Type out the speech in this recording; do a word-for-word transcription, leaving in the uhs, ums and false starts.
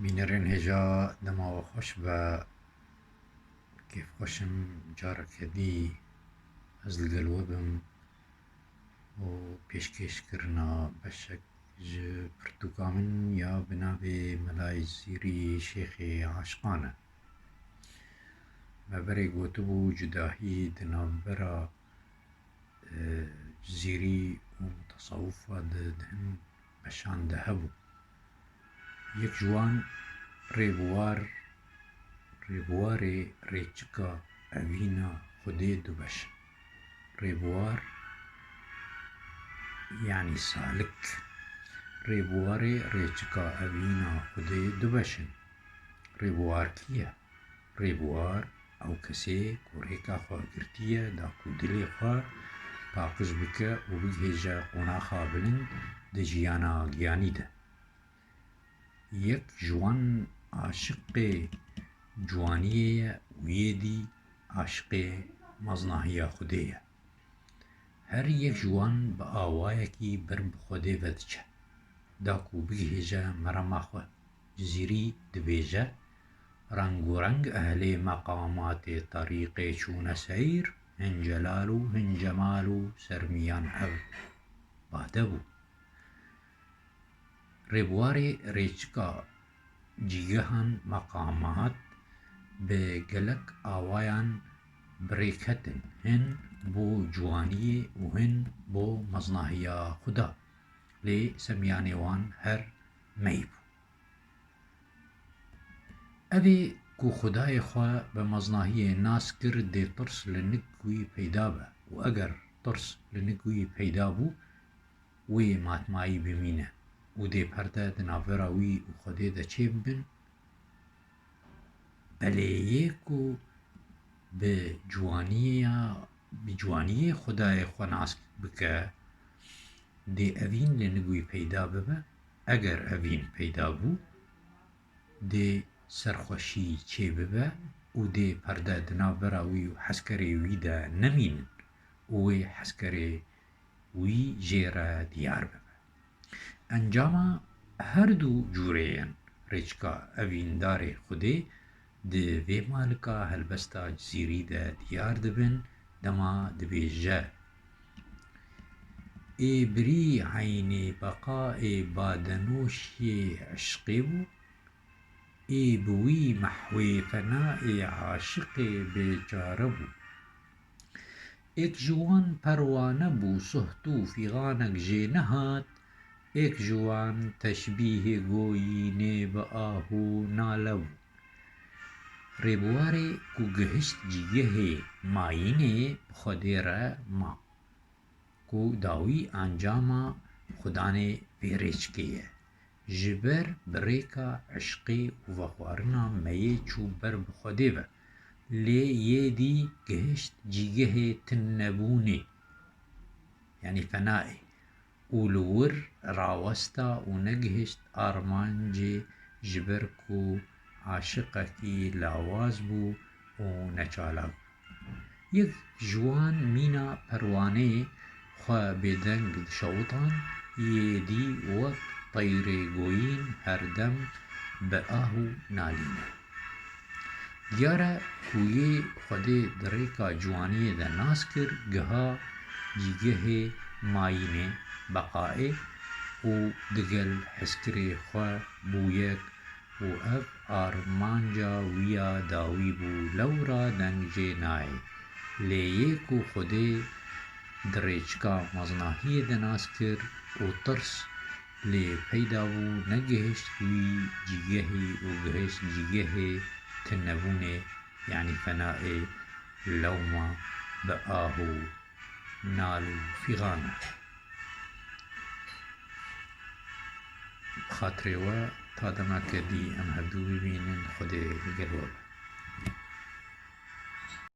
Bînerên hêja, dema we xweş be. Kêfxweş im careke dî ez li gel we bim û pêşkêşkirina beşek ji pirtûka min ya bi navê Melayê Cizîrî Şêxê Aşiqan e. Me berê gotibû, cudahî di navbera, e, Cizîrî û mutesawifa de di hin beşan de hebû. Yek ji wan rêbiwar, rêbiwarê rêçika evîna Xwedê du beş in. Rêbiwar, yanî salik. Rêbiwarê rêçika evîna Xwedê du beş in. Rêbiwar kî ye? Rêbiwar ew kesê ku rêka xwe girtiye da ku dilê xwe paqij bike û bigihêje qonaxa bilind di jiyana giyanî de. Yek ji wan aşiqê ciwaniyê ye û yê dî aşiqê meznahiya Xwedê ye. Her yek ji wan bi awayekî ber bi Xwedê ve diçe, da ku bigihêje merema xwe. Cizîrî dibêje, rengûreng ehlê meqamatê terîqê çûne seyr, hin celal û hin cemal û sermiyan ev bade bû. Rêbiwarê rêçika cîgehan meqamat bi gelek awayan bi rê ketin, hin bo ciwaniyê û hin bo meznahiya Xuda. Lê semiyanê wan her mey bû. Evê ku Xwedayê xwe bi meznahiyê nas kir, dê tirs li nik wî peyda be û eger tirs li nik wî peyda bû, wê matmayî bimîne û dê perde di navbera wî û Xwedê de çêbibin. Belê yê ku bi ciwaniya, bi ciwaniyê Xwedayê xwe nas bike, dê evîn li nik wî peyda bibe. Eger evîn peyda bû, dê serxweşî çêbibe û dê perde di navbera wî û hezkerê wî de nemînin û wê hezkerê wî jê re diyar bibe. Encama her du cûreyên rêçika evîndarê Xwedê di vê malika helbesta Cizîrî de diyar dibin, dema dibêje, ê birî eynê beqayê badenoşiyê eşqê bû, ê bi wî mehwê fenayê aşiqê bêçare bû. Êk ji wan perwane bû, suht û fîxanek jê nehat, êk ji wan teşbîhê goyînê bi ah û nale bû. Rêbiwarê ku gihişt cîgehê mayînê bi Xwedê re ma. Ku dawî encama xudanê vê rêçikê ye. Ji ber bi rêka eşqê û vexwarina meyê çû ber bi Xwedê ve. Lê yê dî gihişt cîgehê tinnebûnê, yanî fenayê, û li wir rawesta û negihişt armancê, ji ber ku aşiqekî lawaz bû û neçalak bû. Yek ji wan mîna perwaneyê xwe bêdeng dişewitan, yê dî wek teyrê goyîn herdem bi ah û nalîne. Diyar e ku yê Xwedê di rêka ciwaniyê de nas kir, giha cîgehê mayînê, beqayê, û digel hezkirê xwe bû yek û ev armanca wî ya dawî bû, lewra deng jê nayê. Lê yê ku Xwedê di rêçika meznahiyê de nas kir û tirs lê peyda bû, negihişt wî cîgehî û gihişt cîgehê tinebûnê, yanî fenayê, lewma bi ah û nal û fîxan e. Bi xatirê we, ta demeke dî em hevdû bibînin, Xwedê li gel we be.